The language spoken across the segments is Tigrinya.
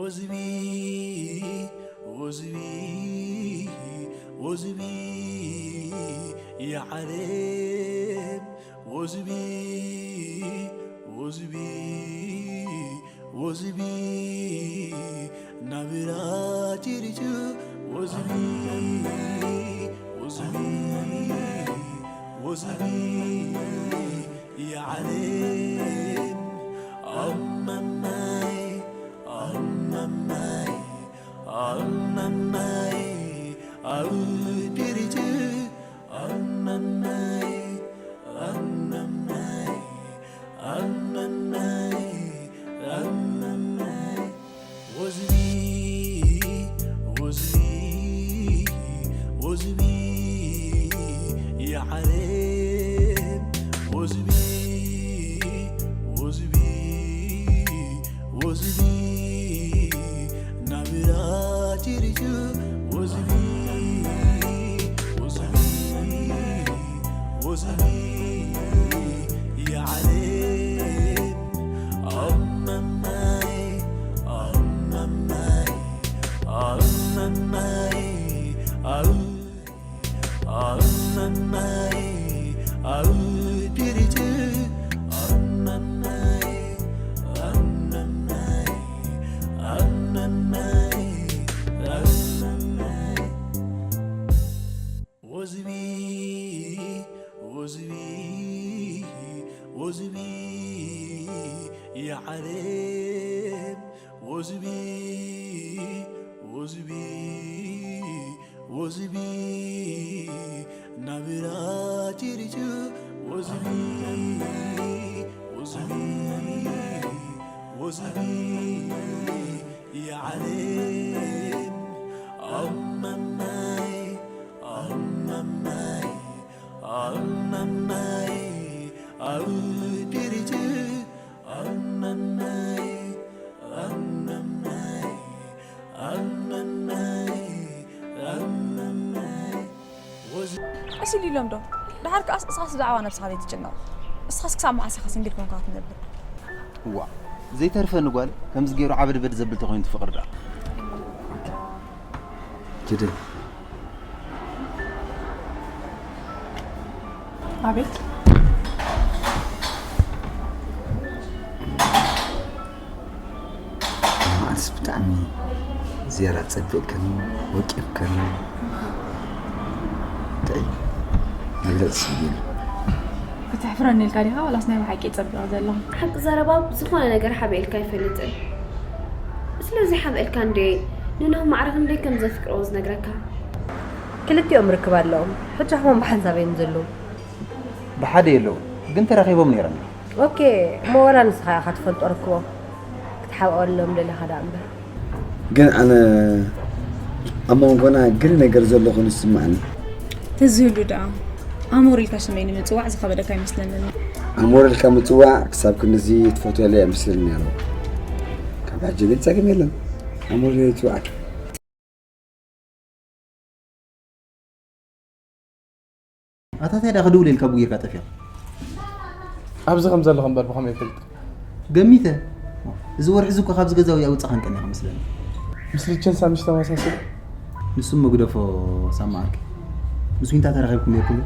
ወዝቢ ወዝቢ ወዝቢ የዓለም ወዝቢ ወዝቢ ወዝቢ ናብራ ቲሪቱ ወዝቢ ወዝቢ ወዝቢ የዓለም ኣመማይ ኣመማይ ኣመማይ ኣብ ቲሪቱ ኣመማይ ኣመማይ ኣመማይ ኣመማይ ወዝቢ ወዝቢ ወዝቢ የዓለም ወዝቢ ወዝቢ ወዝቢ ናብራ ቲሪቱ ወዝቢ ወዝቢ ወዝቢ የዓለም ኣመማይ ኣመማይ ኣመማይ ኣመማይ ኣመማይ ኣመማይ ኣመማይ ኣመማይ ወዝቢ ወዝቢ ወዝቢ የዓለም ወዝቢ ወዝቢ ወዝቢ ናብራ ቲሪቱ ወዝቢ ወዝቢ ወዝቢ የዓለም ኣመማይ ኣመማይ ኣመማይ ኣብ ቲሪቱ ኣመማይ ኣመማይ ኣመማይ ኣመማይ ወዝ ቀስ ኢሉ ኢሎም ዶ? ደሓር ከኣስ እስኻስ ብዛዕባ ነብስኻ ዘይትጭነቕ። እስኻስ ክሳብ መዓስ ኢኻ ሲንግል ኮንካ ክትነብር? እዋ፣ ዘይተርፈኒ ጓል ከምዚ ገይሩ ዓበድበድ ዘብል ተኾይኑ ትፍቕር ደኣ። ጅደ። ኣቤት። መዓልስ ብጣዕሚ ዝያዳ ጸቢቕክን ወቂብክን። እንታይ መግለጺ ስኢነ። ከተሕፍረኒ ኢልካ ዲኻ ዋላስ ናይ ብሓቂ ጸቢቐ ዘለኹ? ሓቂ ዘረባ ብዝኾነ ነገር ሓቢኤልካ ኣይፈልጥን። ስለዚ ሓቢኤልካ እንድየ ንኖህ ማዕረ ክንደይ ከም ዘፍቅሮ ዝነግረካ። ክልቲኦም ርክብ ኣለዎም። ሕጂ ከማን ብሓንሳብ እዮም ዘለዉ። ብሓደ የለዉ፣ ግን ተራኺቦም ነይሮም። ኦኬ፣ እሞ ዋላ ንስኻ ኢኻ ትፈልጦ ርክቦም። ክትሓብኣሎም ደሊኻ ደኣ እምበር። ግን ኣነ ኣብ መንጎና ገለ ነገር ዘሎ ኮይኑ ዝስምዓኒ። ተዝህሉ ደኣ ኣሞር ኢልካ ሽመይ ንምጽዋዕ ዝኸበደካ ኣይመስለንን። ኣሞር ኢልካ ምጽዋዕ ክሳብ ክንድዚ ትፈትወለይ ኣይመስለንን ነይሩ። ካብ ሕጂ ግን ጸገም የለን። ኣሞር ኢለ ይጽዋዓካ። ኣታ እንታይ ደኣ ክድውል ኢልካ ቡ ጌርካ ጠፊእካ? ኣብዚ ከም ዘለኹ እምበር ብኸመይ ይፈልጥ? ገሚተ። እዚ ወርሒ እዚ እኮ ካብዚ ገዛ ወይኣ ውጻኻን ቀኒኻ መስለኒ። ምስ ልቸን ሳሚሽ ተመሳስሉ? ንሱ እሞ ግደፎ ሳማ ዓርኪ። ምስ ዊንታ ተራኺብኩም ነይርኩም ዶ?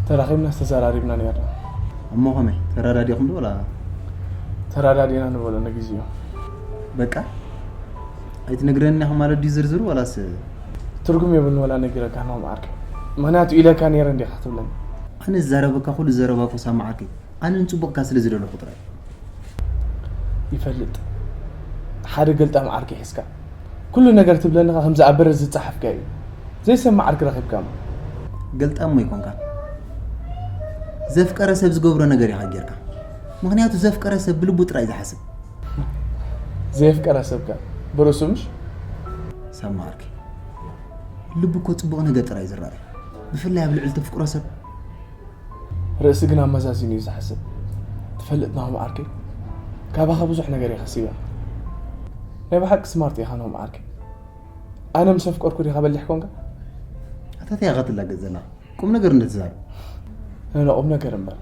ተራኺብናስ ተዘራሪብና ነይርና። እሞ ከመይ? ተረዳዲእኹም ዶ ወላ? ተረዳዲእና ንበሎ ንግዚኡ። በቃ? ኣይትነግረኒ ኢኻ ማለት ድዩ ዝርዝሩ ዋላስ? ትርጉም የብሉን ዋላ ነጊረካ ኖም ዓርከይ። ምኽንያቱ ኢለካ ነይረ እንዲኻ ክትብለኒ። ኣነ ዝዛረበካ ኩሉ ዘረባ እኮ ሳማ ዓርከይ። ኣነ ንጽቡቕካ ስለ ዝደለኹ ጥራይ። ይፈልጥ። ሓደ ገልጣም ዓርከይ ሒዝካ። ኩሉ ነገር ትብለኒ ኸኣ ከምዚ ኣብ በረድ ዝጸሓፍካ እዩ። ዘይሰምዕ ዓርኪ ረኺብካ እሞ። ገልጣም እሞ ኣይኮንካን። ዘፍቀረ ሰብ ዝገብሮ ነገር ኢኻ ጌርካ። ምኽንያቱ ዘፍቀረ ሰብ ብልቡ ጥራይ ዝሓስብ። ዘየፍቀረ ሰብከ ብርእሱ ምሽ? ሳማ ዓርከይ፣ ልቢ እኮ ጽቡቕ ነገር ጥራይ እዩ ዝረኣይ፣ ብፍላይ ኣብ ልዕሊ ተፍቅሮ ሰብ። ርእሲ ግን ኣመዛዚኑ እዩ ዝሓስብ። ትፈልጥ ናሆም ዓርከይ፣ ካባኻ ብዙሕ ነገር እየ ከሲበ። ናይ ብሓቂ ስማርት ኢኻ ናሆም ዓርከይ። ኣነ ምስ ኣፍቀርኩ ዲኻ በሊሕ ኮንካ? ኣታ እንታይ ኢኻ ትላገጽ ዘለኻ? ቁም ነገር እንድትዛረብ። ኖ፣ ኖ፣ ቁም ነገር እምበር።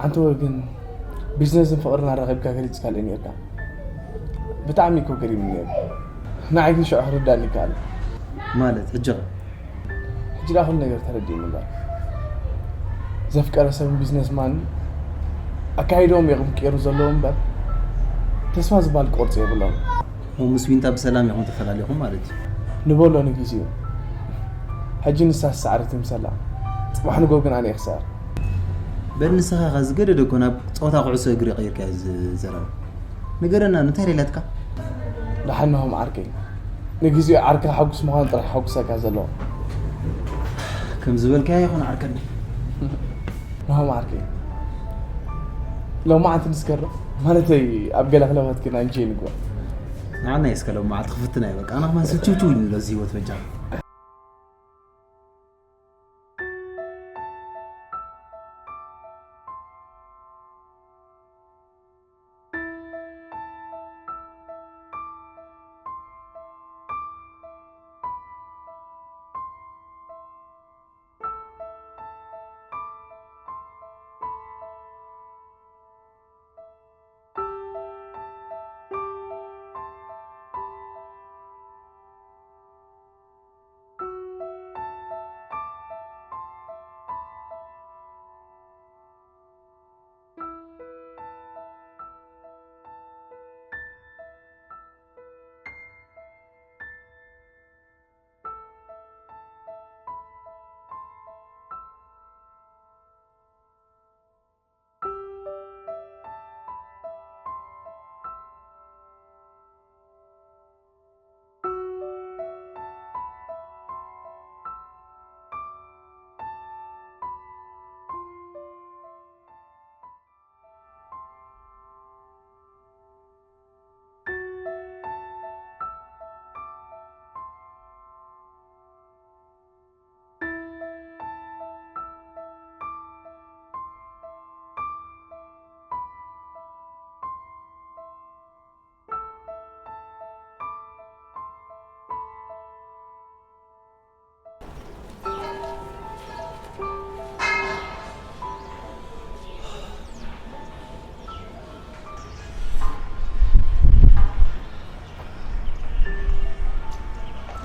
ዓንተወ ግን ቢዝነስን ፍቕርን ኣራኺብካ ገሊጽካለይ ነይርካ። ብጣዕሚ እኮ ገሪምኒ ነይሩ። ንዓይ ግን ሽዑ ክርዳእኒ ይከኣል። ማለት ሕጂ ኸ? ሕጂ ደኣ ኩሉ ነገር ተረዲእኒ እምበር። ዘፍቀረ ሰብን ቢዝነስ ማን ኣካይድኦም እዮም ቀይሩ ዘለዉ እምበር ተስፋ ዝበሃል ቅርጺ የብሎም። እሞ ምስ ዊንታ ብሰላም ኢኹም ተፈላለኹም ማለት እዩ? ንበሎ ንጊዜኡ። ሕጂ ንሳ ሳዕሪ ትምሰላ። ጽባሕ ንጎ ግን ኣነ ይኽሳር። በል ንስኻ ኸ ዝገደደ እኮ ናብ ጸወታ ኩዕሶ እግሪ ቀይርካዮ እዚ ዘረባ። ንገረና እንታይ ደላትካ? ደሓን ንሆም ዓርከይ። ንግዜኡ ዓርካ ሓጉስ ምዃኑ ጥራሕ ሓጉሰካ ዘለዎ። ከም ዝበልካዮ ይኹን ዓርከኒ። ንሆም ዓርከይ። ሎማዓንቲ ንስከር ዶ? ማለተይ ኣብ ገለ ክለባት ግን ኣንጀይ ንግበር። ንዓና እስከ ሎም መዓልቲ ክፍትና እዩ በቃ ኣና ከማን ስልችውችው ኢሉ ኣሎ እዚ ህይወት በጃ።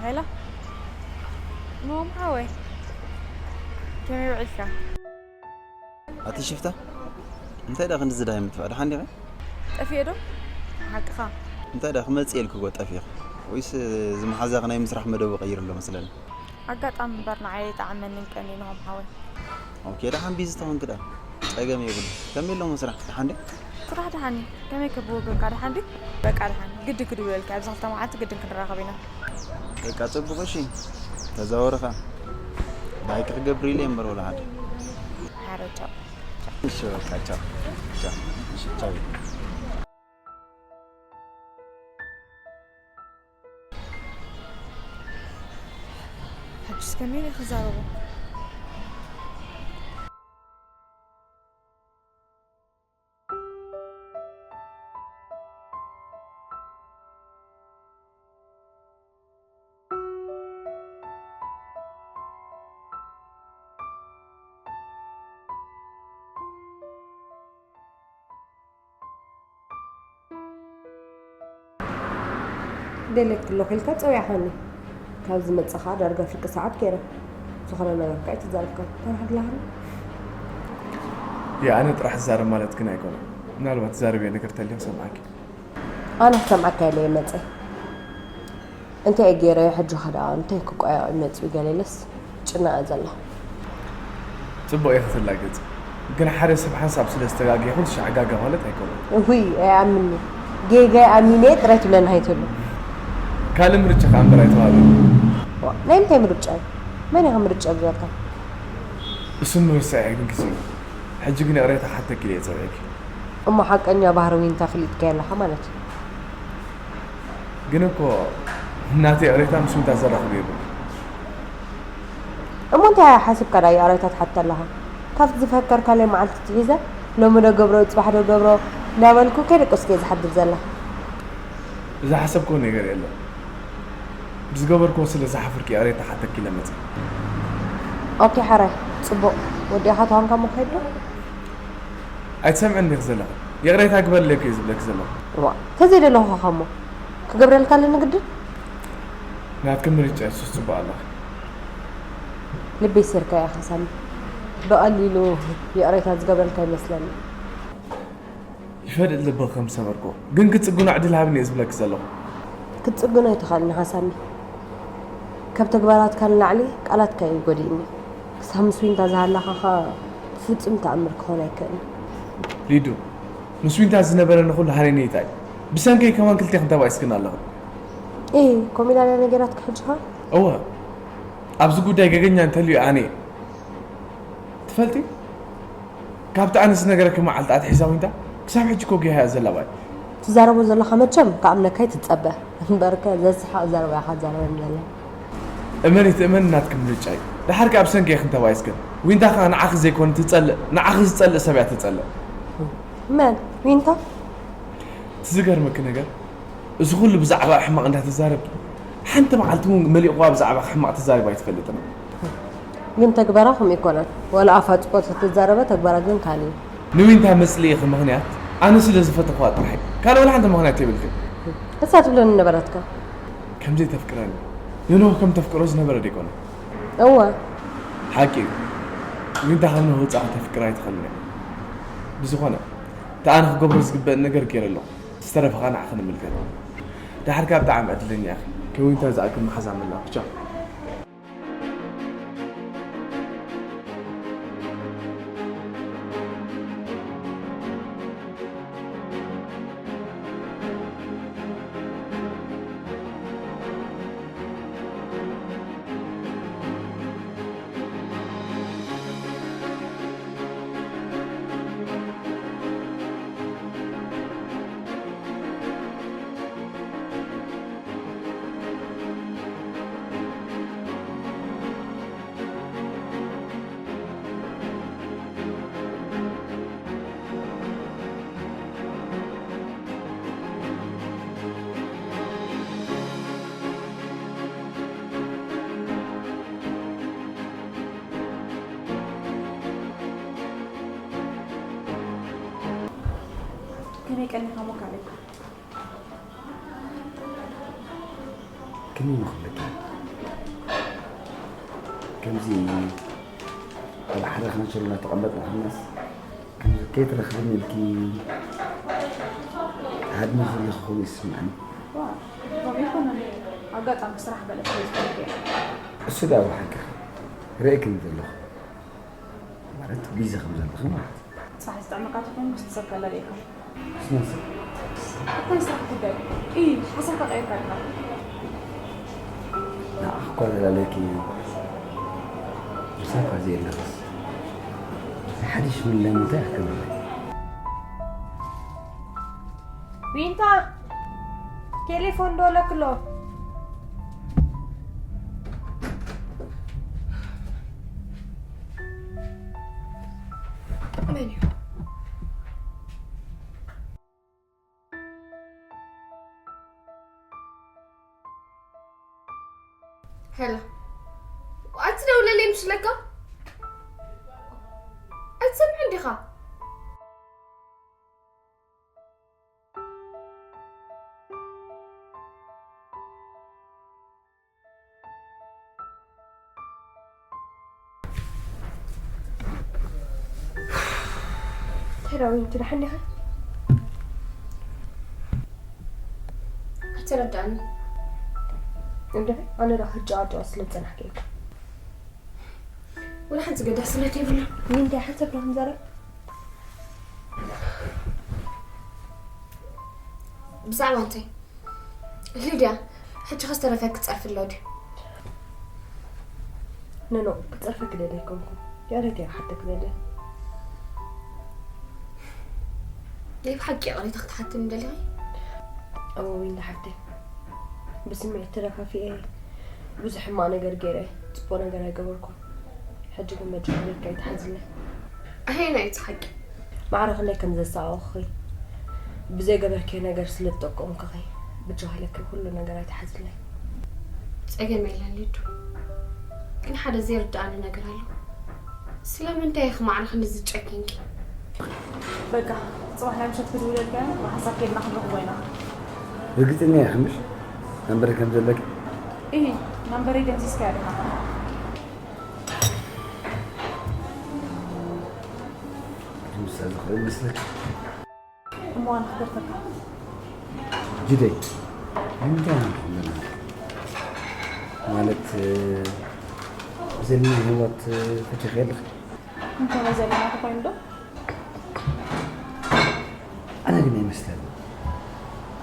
ሄሎ ሞም ሓወይ፣ ከመይ ውዒልካ? ኣቲ ሽፍታ እንታይ ደኣ ክንዲ ዝዳይ ምጥፋእ ደሓን ዲኺ? ጠፊኤ ዶ? ሓቅኻ። እንታይ ደኣ ክመጽእ ኢልኪ ጎ ጠፊኺ? ወይስ እዚ መሓዛኺ ናይ ምስራሕ መደቡ ቀይሩ ኣሎ መስለኒ? ኣጋጣሚ እምበር ንዓይ ኣይጠዓመንን ቀንዩ ናሆም ሓወይ። ኦኬ ደሓን ቢዚ ተኾንኪ ደኣ ጸገም የብሉ። ከመይ ኣሎ ስራሕ ደሓን ዲ? ስራሕ ደሓን እዩ። ከመይ ከብወገንካ ደሓን ዲ? በቃ ደሓን ግድን ክድውለልካ ኣብዚ ክልተ መዓልቲ ግድን ክንራኸብ ኢና። በቃ ጽቡቕ እሺ። ተዛወርኻ ባይክ ክገብር ኢለ እምበር ወላ ሓደ። ሓረ ቻው። እሺ በቃ ቻው። ቻው። እሺ ቻው። ሕጅስ ከመይ ኢለ ክዛረቦ? ደልየኪ ኣለኹ ኢልካ ጸዊዕኻኒ። ካብ ዝመጽእ ከኣ ዳርጋ ፍርቂ ሰዓት ገይረ። ዝኾነ ነገር ከኣ ኣይተዛረብካን። እንታይ ደኣ ሓድላኻኒ? ያ ኣነ ጥራሕ ዝዛረብ ማለት ግን ኣይኮነን። ምናልባት ትዛረብዮ ነገር ተልዩ ክሰምዓኪ። ኣነ ክሰምዓካ ኢለ እየ መጸ። እንታይ እየ ገይረዮ ሕጂ ከ ደኣ እንታይ ክቋየቕ እዩ መጺኡ ገለ ኢለስ ጭነቐ ዘለኹ። ጽቡቕ ኢኺ ትላገጺ። ግን ሓደ ሰብ ሓንሳብ ስለ ዝተጋግየ ኩሉ ሻዕ ጋጋ ማለት ኣይኮነን። እውይ ኣይኣምንን'የ። ጌጋይ ኣሚነ'የ ጥራይ ትብለኒ ኣይትህሉ። ካልእ ምርጫ ከኣ እምበር ኣይተዋህበን። ዋእ ናይ ምንታይ ምርጫ እዩ? መን ኢኻ ምርጫ ዝበልካ? እሱ ንምርሳዕ እየ ግን ግዜኡ። ሕጂ ግን ይቕሬታ ክሓተኪ ኢለ እየ ጸዊዐኪ። እሞ ሓቀኛ ባህሪ ዊንታ ፈሊጥካያ ኣለኻ ማለት እዩ። ግን እኮ ናተይ ይቕሬታ ምስ ዊንታ ዘራኽቦ የብሉን። እሞ እንታይ ሓሲብካ ደኣ ይቕሬታ ትሓትት ኣለኻ? ካብቲ ዝፈከርካለይ መዓልቲ ኣትሒዘ ሎሚ ዶ ገብሮ ጽባሕ ዶ ገብሮ እንዳበልኩ ከይደቀስኩ እየ ዝሓድር ዘለኹ። ዝሓሰብክዎ ነገር የለን። ብዝገበርክዎ ስለ ዝሓፈርኩ ይቕሬታ ክሓተኪ ኢለ መጺአ። ኦኬ ሕራይ ጽቡቕ ወዲእኻ ተኾንካ እሞ ክኸይድ ዶ? ኣይትሰምዕን ዲኺ ዘለኺ? ይቕሬታ ግበርለይ እኮ እየ ዝብለኪ ዘለኹ። እዋእ ተዘይደለኹ ከ እሞ? ክገብረልካ ኣለኒ ግድን? ናትኪ ምርጫ የሱስ ጽቡቕ ኣለኺ። ልበይ ሴርካ ኢኻ ሳሚ። ብቐሊሉ ይቕሬታ ዝገብረልካ ይመስለኒ። ይፈድእ ልቢ ከም ሰበርኩ ግን ክጽግኖ ዕድል ሃብኒ እየ ዝብለኪ ዘለኹ። ክትጽግኖ ኣይትኽእልን ኢኻ ሳሚ። ካብ ተግባራትካ ንላዕሊ ቃላትካ እዩ ጎዲእኒ። ክሳብ ምስ ዊንታ ዝሃለኻ ኸኣ ብፍጹም ተኣምር ክኾን ኣይክእልን። ሊዱ፣ ምስ ዊንታ ዝነበረኒ ኩሉ ሃነይነይታ እዩ። ብሰንከይ ከማን ክልቴኽን ተባኢስክን ኣለኽን። እይ፣ ኮሚላልያ ነጊራትካ ሕጂ ኸ? እወ፣ ኣብዚ ጉዳይ ገገኛ እንተልዩ ኣነ እየ። ትፈልጢ? ካብቲ ኣነ ዝነገረኪ መዓልቲ ኣትሒዛ ዊንታ ክሳብ ሕጂ እኮ ጌሃ እያ ዘላ ባይ። ትዛረቦ ዘለኻ መቸም ክኣምነካ ኣይትጸበ። እምበርከ ዘስሕቕ ዘረባ ኢኻ ትዛረበኒ ዘላ። እመኒ ትእመኒ ናትኪ ምርጫ እዩ። ደሓር ከኣ ብሰንኪ ኢኽን ተባኢስክን። ዊንታ ከኣ ንዓኺ ዘይኮነ ትጸልእ፣ ንዓኺ ዝጸልእ ሰብ እያ ትጸልእ። መን? ዊንታ? እቲ ዝገርመኪ ነገር እዚ ኩሉ ብዛዕባ ሕማቕ እንዳተዛረብኪ ሓንቲ መዓልቲ እውን መሊቑዋ ብዛዕባ ሕማቕ ተዛሪባ ኣይትፈልጥን። ግን ተግባራ ከምኡ ኣይኮነን። ዋላ ኣፋ ጽቡቕ ተትዛረበ ተግባራ ግን ካልእ እዩ። ንዊንታ መጽልኢኺ ምኽንያት ኣነ ስለ ዝፈተኽዋ ጥራሕ እዩ። ካልእ ዋላ ሓንቲ ምኽንያት የብልክን። እሳ ትብለኒ ነበረትካ። ከም ዘይተፍቅረኒ ንኖህ ከም ተፍቅሮ ዝነበረ ዶ ኣይኮነን? እወ። ሓቂ እዩ። ዊንታ ካብ ኖህ ወጻኢ ከተፍቅር ኣይትኽእልን እያ። ብዝኾነ፣ እቲ ኣነ ክገብሮ ዝግበእኒ ነገር ገይረ ኣለኹ። ዝተረፈ ኸኣ ንዓኺ ንምልከት። ደሓር ከኣ ብጣዕሚ ዕድለኛ ኢኺ። ከም ዊንታ ዝኣክል መሓዛ ምህላውኪ። ቻው። ከመይ ቀኒኻ እሞ ካበይ? ከመይ ንኽብለካ? ከምዚ ኣብ ሓደ ካንሸሎ እናተቐመጥና ከለናስ፣ ከምዚ ከይትረኽብኒ ኢልኪ ትሃድሚ ዘለኺ ኮይኑ ይስምዓኒ። ዋ፣ ከምኡ ኣይኮነን። ኣጋጣሚ ስራሕ ገለ ስለ ዝኾንኩ እየ። እሱ ደኣ ብሓቂ ርእየኪ ዘለኹ። ማለት ቢዚ ከም ዘለኺ ማለት እዩ። ስራሕ ዝጥዕመካ ተኾይኑ ምስቲ ሰብ ከላልየካ። ስነ ሰብ። እታ ናይ ስራሕ ጉዳይ። እይ፣ ሓሳብካ ቀይርካ ኣለኻ። ንዓኺ እኳ ዘላለኪ ምሳኻ ዘየለኽስ። ሓድሽ ምን ለምንታይ ክትገብሪ? ዊንታ፣ ቴሌፎን ዶ ለክሎ? መን እዩ? ሄሎ፣ ኣቲ ደውለለይ ምስለካ። ኣትሰምዕን ዲኻ? ተራዊንቲ ደሓን ዲኻ? ኣይተረዳእኒ። እንደ ኣነ ዶ ሕጫዋጫዋ ስለ ዝጸናሕኪ ኢልካ? ወላ ሓንቲ ገዳስነት የብሉን። ምን እንታይ ሓንሳብ ዶ ክንዛረብ? ብዛዕባ እንታይ? ሊድያ፣ ሕጂ ከ ዝተረፈ ክጸርፊ ኣሎ ድዩ? ኖኖ፣ ክጸርፈ ክደሊ ኣይኮንኩን። ይቕሬታ እየ ክሓተኪ ደልየ። ናይ ብሓቂ ይቕሬታ ክትሓትኒ ደሊኺ? እወ ዊንታ ሓፍተይ። ብስምዒት ተደፋፊኤ ብዙሕ ሕማቕ ነገር ገይረ፣ ጽቡቕ ነገር ኣይገበርኩን። ሕጂ ግን በጃኺ ኢልኪ ኣይትሓዝለይ። ኣየናይ እዩ እቲ ሓቂ? ማዕረ ክንደይ ከም ዘሳቐኹኺ፣ ብዘይገበርክዮ ነገር ስለ ዝጠቀምኩኺ፣ በጃኺ ኢልኪ ኩሉ ነገር ኣይትሓዝለይ። ጸገም የለን ሊዱ። ግን ሓደ ዘይርድኣኒ ነገር ኣሎ። ስለምንታይ ኢኺ ማዕረ ክንድዚ ዝጨኪንኪ? በቃ፣ ጽባሕ ናይ ምሸት ክድውለልካ እየ፣ ብሓንሳብ ኬድና ክንረኽቦ ኢና። ርግጸኛ ኢኺ ምሽ? ናምበረይ ከም ዘለኪ? እሂ፣ ናምበረይ ደምሲስካያ ዲኻ? ምሳ ዝኽእል መስለኪ? እሞ ኣነ ክደርፈካ። ጅደይ፣ ንምንታይ ኢና ንኾን ዘለና? ማለት፣ ዘለና ህይወት ፈቲኺ ኣለኺ? እንታይ ዘለና ተኾይኑ ዶ? ኣነ ግን ኣይመስለኒ።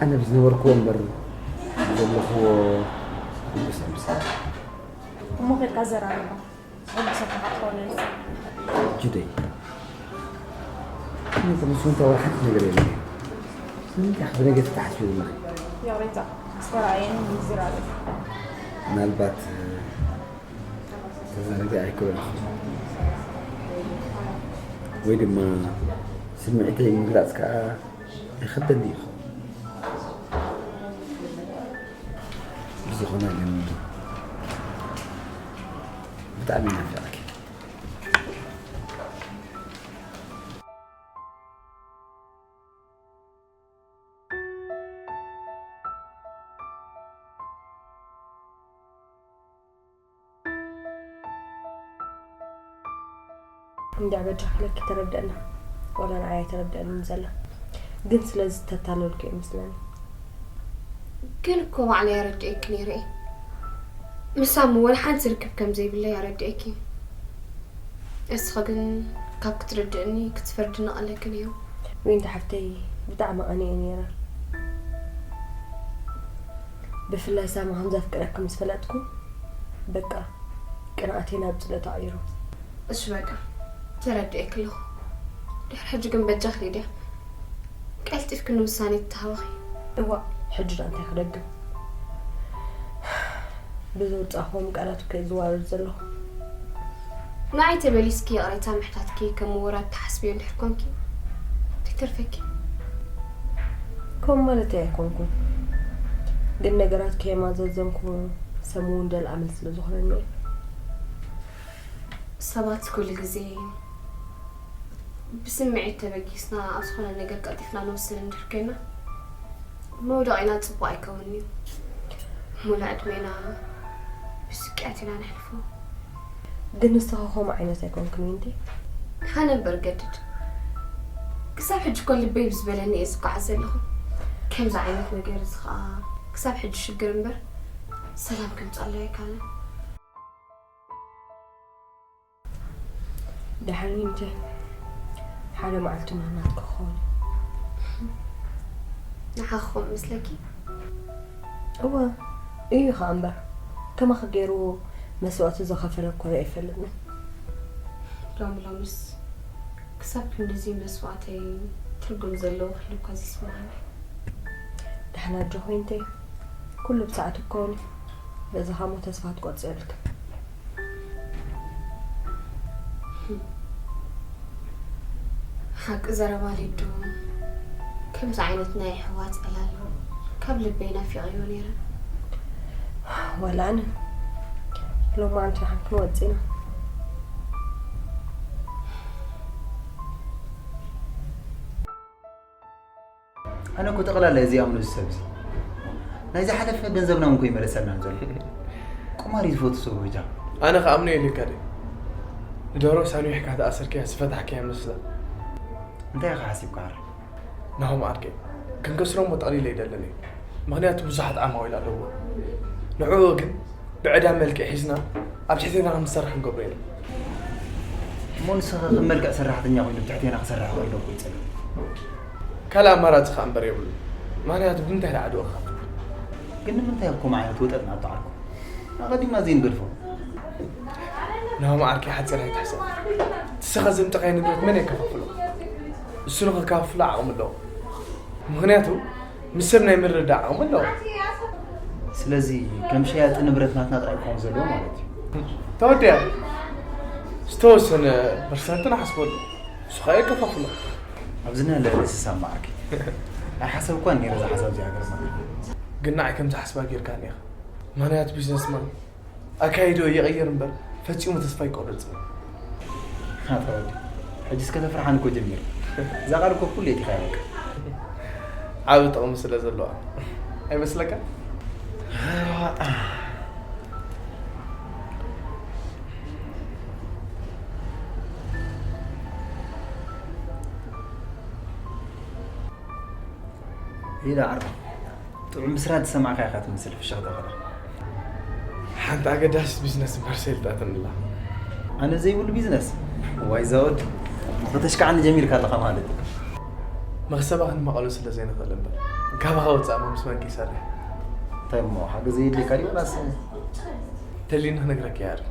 ኣነ ብዝነበርክዎ እምበር ዘለኽዎ ሕጉስ ኣይመስለኒ። እሞ ኬድካ ዘራርባ። ሕጉሰካ ክትኾነ ጅደይ፣ ኣነ ተመስገን እንታይ ወላ ሓንቲ ነገር የለን። ስለምንታይ ኢኺ ብነገ ተተሓስቢ ዘለኺ? ይቕሬታ፣ ዝተረኣየኒ ምንዝር ኣሎ። ምናልባት ተዛረቢ ኣይክበልኹ ወይ ድማ ስምዒተይ ምግላፅ ከዓ ይኸብደኒ ይኸውን። ብዝኾነ ግን ብጣዕሚ ናፊቕኪ። እንድያ በጃ ክለኪ ተረድአና ዋላ ንዓይ ኣይተረድአንን ዘላ ግን ስለዚ ተታለልኩ እየ መስለኒ። ግን እኮ ባዕለይ ኣረዲኤኪ ነይረ እየ። ምሳሙ ወላ ሓንቲ ርክብ ከም ዘይብለይ ኣረዲኤኪ። እስኺ ግን ካብ ክትርድእኒ ክትፈርድኒ ቀለኪ ነይሩ። ዊንታ ሓፍተይ ብጣዕሚ ቀኒኤ ነይረ። ብፍላይ ሳማ ከም ዘፍቅረኪ ምስ ፈለጥኩ በቃ ቅንኣተይ ናብ ጽልኢ ተቐይሩ። እሺ በቃ ተረዲኤኪ ኣለኹ። ድሕሪ ሕጂ ግን በጃኺ ሊድያ ቀልጢፍኪ ንውሳኔ ተተሃወኺ። እዋእ ሕጂ ደኣ እንታይ ክደግም ብዘውጻእክዎም ቃላት እኮ እየ ዝዋረድ ዘለኹ። ንዓይ ተመሊስኪ ይቕሬታ ምሕታትኪ ከም ምውራድ ትሓስብዮ እንድሕር ኮንኪ ከይተርፈኪ። ከምኡ ማለተይ ኣይኮንኩን፣ ግን ነገራት ከየማዘዘንኩ ሰብ ምውንጃል ኣመል ስለ ዝኾነኒ እየ። ሰባት ኩሉ ግዜ ብስምዒት ተበጊስና ኣብ ዝኾነ ነገር ቀልጢፍና ንወስን እንድሕር ኮይና መውደቒና ጽቡቕ ኣይከውንን እዩ። ሙሉእ ዕድሜና ብስቅያት ኢና ነሕልፎ። ግን ንስኺ ከምኡ ዓይነት ኣይኮንክን ዊንቲ። ኣነ እምበር ገድድ ክሳብ ሕጂ እኮ ልበይ ብዝበለኒ እየ ዝጓዓዝ ዘለኹ። ከምዚ ዓይነት ነገር እዚ ኸኣ ክሳብ ሕጂ ሽግር እምበር ሰላም ከምፅኣለይ ኣይከኣለን። ደሓን ዊንቲ ሓደ መዓልቲ ናናትኪ ክኸውን እዩ። ንዓኺ ከምኡ መስለኪ? እወ እዩ ኸኣ እምበር ከማኺ ገይሩ መስዋእቲ ዝኸፈለ እኮ ሪኤ ኣይፈልጥን። ሎሚ ሎሚስ ክሳብ ክንድዚ መስዋእተይ ትርጉም ዘለዎ ክህልው እኳ ዘይስምዓኒ። ደሓን ኣጆኺ ዊንተይ ኩሉ ብሰዓቱ ክከውን እዩ። በዚ ኸኣ እሞ ተስፋ ክትቆርጺ የብልክን። ሓቂ ዘረባ ሊዱ ከምዚ ዓይነት ናይ ኣሕዋት ዕላል ካብ ልበይ ናፊቐዮ ነይረ። ዋላ ኣነ ሎማዓንቲ ንሓንክን ወጺና። ኣነ እኮ ጠቕላላ እየ ዘይኣምኖ እዚ ሰብ እዚ። ናይ ዝሓለፈ ገንዘብና እውን ከይመለሰልና ዘሎ። ቁማር እዩ ዝፈቱ ሰብ በጃ። ኣነ ክኣምኖ የድልየካ ድዩ? ንደሮ ሳንዊሕካ ዝኣሰርካያ ዝፈታሕካያ መስላ። እንታይ ኢኻ ሓሲብካ ዓረ? ናሆም ዓርከይ፣ ክንከስሮ እሞ ጠቕሊለ ኣይደልን እየ። ምኽንያቱ ብዙሓት ዓማዊል ኣለዎ። ንዕኡ ግን ብዕዳ መልክዕ ሒዝና ኣብ ትሕቴና ከም ዝሰርሕ ክንገብሮ ኢና። እሞ ንስኻ ከም መልክዕ ሰራሕተኛ ኮይኑ ብትሕቴና ክሰርሕ ከሎ እኮ ይጸልእ። ካልእ ኣማራጺ ከኣ እምበር የብሉን። ምኽንያቱ ብምንታይ ደኣ ዓድኡ ክኸፍት? ግን ንምንታይ ኣብ ከምኡ ዓይነት ወጠጥ ናብ ተዓርኩ? ኣቐዲምና ዘይንገድፎ። ናሆም ዓርከይ ሓጺር ኣይትሕሰብ። እቲ ስኻ ዘምጻእካዮ ንብረት መን የከፋፍሎ? እሱ ንኸከፋፍሎ ዓቕሚ ኣለዎ። ምኽንያቱ ምስ ሰብ ናይ ምርድዳእ ዓቕሚ ኣለዎ። ስለዚ ከም ሸያጢ ንብረት ናትና ጥራይ ክኸውን ዘለዎ ማለት እዩ። ተወዲኣ ዝተወሰነ ፐርሰንት ንሓስበሉ፣ ንሱ ኸኣ የከፋፍሎ። ኣብዚ ንህለ ርእሲ ሳማ ዓርከይ። ኣይሓሰብኳን ነይረ እዛ ሓሳብ እዚኣ ገርመካ። ግን ንዓይ ከም ዝሓስባ ጌርካኒ ኢኻ። ምኽንያቱ ቢዝነስማን ኣካይድኡ ይቕይር እምበር ፈጺሙ ተስፋ ኣይቆርጽን። ኣታ ወዲ፣ ሕጂስ ከተፍርሓኒ እኮ ጀሚርካ። እዛ ቃል እኮ ኩሉ የእቲኻያ በቃ። ዓቢ ጥቕሚ ስለ ዘለዋ። ኣይመስለካ? ኢላ ዓርኩ። ጥዑም ብስራት ዝሰማዕካ ኢኻ ትመስል ፍሽኽታ ኸላ። ሓንቲ ኣገዳሲት ቢዝነስ እምበር ሰልጣትንላ። ኣነ ዘይብሉ ቢዝነስ? ዋይ ዛወድ፣ ብኽተሽካዕኒ ጀሚርካ ኣለኻ ማለት እዩ። መኽሰባ ክንመቐሎ ስለ ዘይንኽእል እምበር፣ ካባኻ ወፃእ ምስ መን ክይሰርሕ? እንታይ እሞ፣ ሓገዝ የድልየካ ድዩ ወላስ? ተሊኒ ክነግረካ እየ።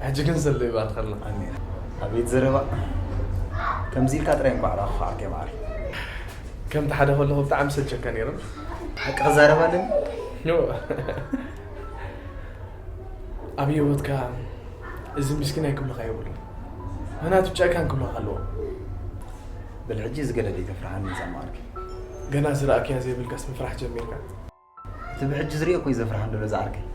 ሕጂ ግን ዘሎ ይባርኸልና። ኣሜን። ኣቤት ዘረባ። ከምዚ ኢልካ ጥራይ እንኳዕ ረኸብካ ዓርከይ መዓር። ከምቲ ሓደ ከለኹ ብጣዕሚ ሰልቸካ ነይሩ። ሓቂ ክዛረብ ኣለኒ? ኖ። ኣብ ህይወትካ እዚ ምስኪናይ ክብሉኻ የብሉን። ምኽንያቱ ጨካን ክብሉኻ ኣለዎም። በል ሕጂ እዚ ገለ ደይተፍርሓኒ እዛ መዓርከይ። ገና ዝረኣክያ ዘይብልካስ ምፍራሕ ጀሚርካ? እቲ ብሕጂ ዝሪኦ እኮ እዩ ዘፍርሓኒ ዘሎ እዛ ዓርከይ።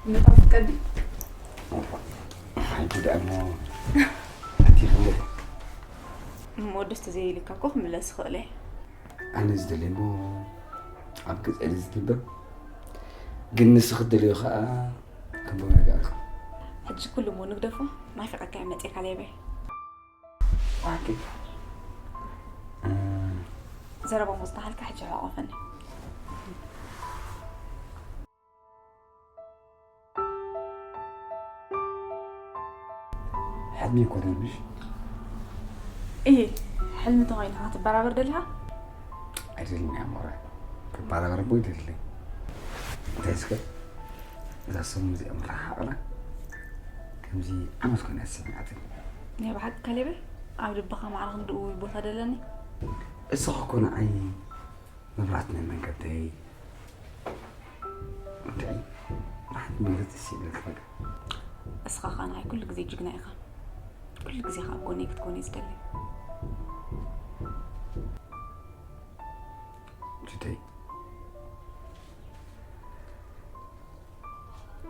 ምእታው ትቀዲ? ሓንቲ ደኣ እሞ ኣቲኽለ። እሞ ደስ ተዘይኢልካ እኮ ክምለስ ይኽእል እየ። ኣነ ዝደልየ እሞ ኣብ ገጸሊ ዝትንበብ፣ ግን ንስኺ ትደልዮ ኸኣ ክንበብ ኣይከኣልኩ። ሕጂ ኩሉ እሞ ንግደፎ፣ ናፊቐካ እየ መጺእካ ሌበይ። ኦኬ። እ፣ ዘረባ እሞ ዝተሃልካ ሕጂ ሕቆፈኒ። ሕልሚ ኣይኮነን ምሽ? እሂ፣ ሕልሚ እንተኾይኑ ኢኻ ትበራበር ደሊኻ? ኣይደልን እያ ሞራ። ክበራበር እኮ ኣይደልን። እንታይ እስከ እዛ ሰሙን እዚኣ ምርሓቕና ከምዚ ዓመት ኮይና ዝስምዓትኒ። ናይ ብሓቂ ካሌበይ፣ ኣብ ልብኻ ማዕረ ክንድኡ ቦታ ደለኒ። እስኻ እኮ ንዓይ መብራት ናይ መንገደይ። እንታይ? ንሓንቲ መንገዲ ደስ ይብለካ በቃ። እስኻ ኸኣ ንዓይ ኩሉ ግዜ ጅግና ኢኻ። ኩሉ ግዜ ኸኣ ኣብ ጎነይ ክትኮን እየ ዝደሊ። ጅደይ፣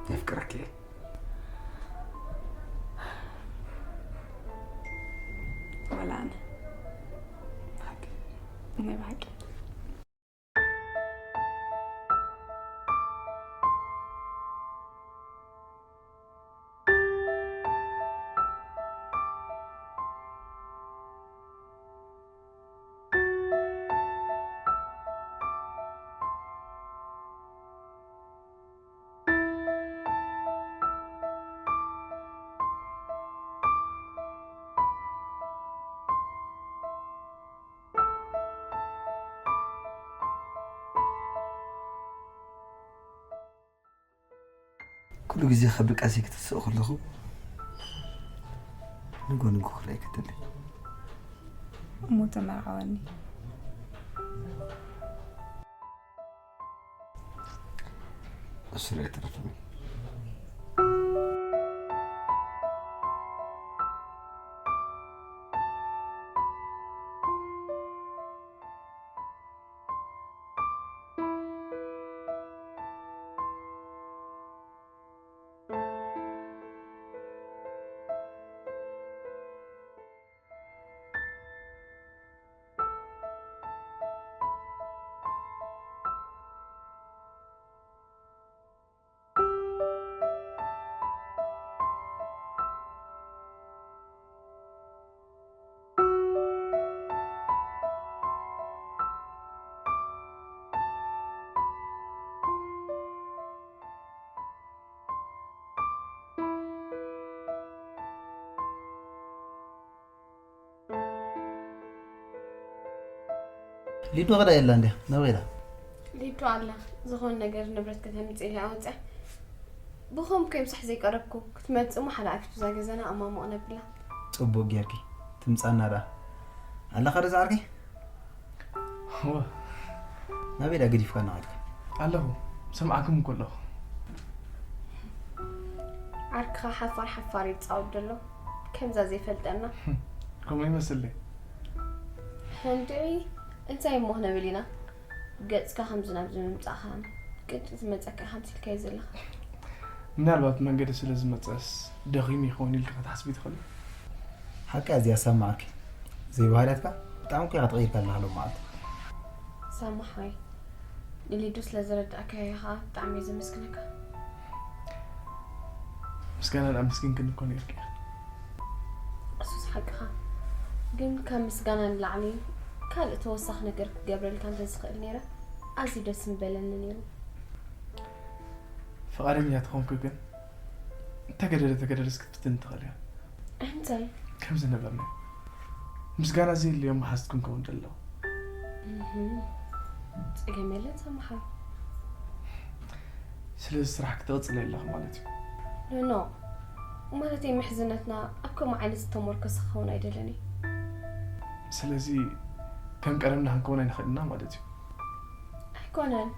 የፍቅረኪ እየ። ወላ ኣነ። ብሓቂ። ናይ ብሓቂ። ኩሉ ግዜ ካብ ድቃሰይ ክትስእ ከለኹ ንጎ ንጎ ክርእየኪ እደሊ። እሞ ተመርዓወኒ። እሱ ርኣ ተረፈኒ። ሊዱ ኸዳ የላ እንዲያ ናበይ ኢላ? ሊዱ ኣላ። ዝኾነ ነገር ንብረት ከተምፅእ ኢላ ኣወፅያ። ብኸም ከይምሳሕ ዘይቀረብኩ ክትመፅእ እሞ ሓደ ኣፊቱ እዛ ገዛና ኣማሞቕ ነብላ። ጽቡቕ ጌርኪ። ትምጻና ደኣ። ኣለኻ ዶ ዝዓርከይ? እወ ናበይ ደኣ ገዲፍካ እናኸድካ? ኣለኹ። ሰምዓኩም እኮ ኣለኹ። ዓርክኻ ሓፋር ሓፋር ይጻወት ዘሎ ከምዛ ዘይፈልጠና። ከምኡ ይመስለይ። እንድዒ እንታይ እሞ ክነብል ኢና? ገጽካ ከምዚ ናብዚ ምምጻእኻን ቅጭ ዝመጸካ ኢኻ ምሲልካዮ ዘለኻ። ምናልባት መንገዲ ስለ ዝመጸስ ደኺሙ ይኸውን ኢልካ ክትሓስቢ ትኽእሊ። ሓቂ ኣዝያ ሰማዕኪ ዘይባህርያትካ ብጣዕሚ እኮ ኢኻ ተቐይርካ ኣለኻ ሎም መዓልቲ። ሳማ ሓወይ ንሊዱ ስለ ዝረዳእካዮ ኢኻ ብጣዕሚ እየ ዘመስግነካ። ምስጋና ንኣመስግንክን እኮ ነርኪ። እሱስ ሓቅኻ ግን ካብ ምስጋና ንላዕሊ ካልእ ተወሳኺ ነገር ክገብረልካ እንተዝኽእል ነይረ ኣዝዩ ደስ ምበለኒ ነይሩ። ፍቓደኛ ተኾንኩ ግን ተገደደ ተገደደስ ክትፍትን ትኽእል እያ። እንታይ? ከም ዝነበርና ምስጋና ዘየድልዮም መሓዝትኩም ከውን ደለዉ። ጸገም የለን ሰማሓዊ። ስለዚ ስራሕ ክትቕጽል የለኽ ማለት እዩ። ኖ ማለተይ ምሕዝነትና ኣብ ከምኡ ዓይነት ዝተሞርከሰ ክኸውን ኣይደልን እዩ። ስለዚ ከም ቀደምና ክንከውን ኣይንኽእል ኢና ማለት እዩ። ኣይኮነን